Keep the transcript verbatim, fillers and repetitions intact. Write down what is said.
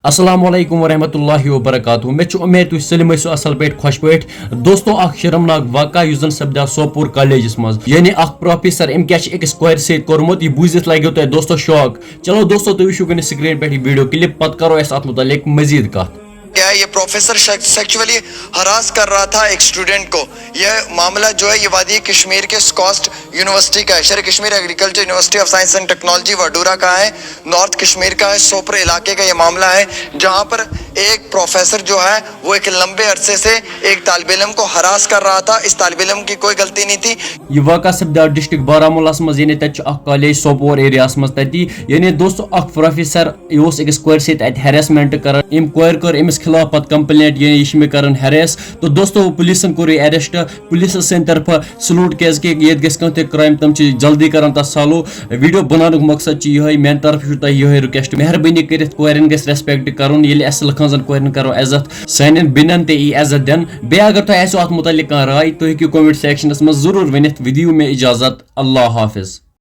السلام علیکم ورحمۃ اللہ وبرکاتہ۔ مےٚ چھُ اُمید تُہۍ سٲلِم ٲسِو اَصٕل پٲٹھۍ، خۄش پٲٹھۍ۔ دوستو، اَکھ شرمناک واقعہ یُس زَن سَپدیو سوپور کالجَس منٛز، یعنی اَکھ پروفیسر، أمۍ کیٛاہ چھِ أکِس کورِ سۭتۍ کوٚرمُت، یہِ بوٗزِتھ لَگیو تۄہہِ دوستو شاک۔ چلو دوستو، تُہۍ وٕچھِو گۄڈٕنٮ۪تھ screen پٮ۪ٹھ یہِ video clip، پَتہٕ کَرو أسۍ اَتھ مُتعلِق مٔزیٖد کَتھ۔ کیا یہ پروفیسر سیکچولی ہراس کر رہا تھا ایک اسٹوڈنٹ کو؟ یہ معاملہ جو ہے، یہ وادی کشمیر کے سکاسٹ یونیورسٹی کا ہے، Sher Kashmir agriculture university of science and technology Wadura کا ہے، نارتھ کشمیر کا ہے، سوپر علاقے کا یہ معاملہ ہے، جہاں پر ایک پروفیسر جو ہے، وہ ایک لمبے عرصے سے ایک طالب علم کو ہراس کر رہا تھا۔ اس طالب علم کی کوئی غلطی نہیں تھی۔ یہِ واقعہ سپدیو ڈسٹرکٹ بارہمولہس منٛز، یعنی تتہِ چھُ اکھ کالج سوپور ایریاہس منٛز تتی، یعنی دوستو، اکھ پروفیسر، یہِ اوس أکِس کورِ سۭتۍ اتہِ ہراسمنٹ کران۔ أمۍ کورِ کٔر أمِس خلاف پتہٕ کمپلینٹ، یعنی یہِ چھِ مےٚ کران ہراس۔ تہٕ دوستو، پولیسن کوٚر یہِ اریسٹ، پولیسس سٕنٛدِ طرفہٕ سلوٹ، کیازِ کہِ ییٚتہِ گژھِ کانٛہہ تہِ کرائم، تِم چھِ جلدی کران تتھ سالو۔ ویڈیو بناونُک مقصد چھُ یِہوٚے، میانہِ طرفہٕ چھُ تۄہہِ یِہوٚے ریکویسٹ، مہربٲنی کٔرِتھ کورٮ۪ن گژھِ ریسپیکٹ کرُن، ییٚلہِ اَسہِ لُکن زن کورٮ۪ن کرو عزت، سانٮ۪ن بیٚنٮ۪ن تہِ یی عزت دِنہٕ۔ بیٚیہِ اگر تۄہہِ آسیو اتھ متعلق کانٛہہ راے، تُہۍ ہیٚکِو کمنٹ سیکشنس منٛز ضروٗر ؤنِتھ۔ وۄنۍ دِیِو مےٚ اجازت، اللہ حافظ۔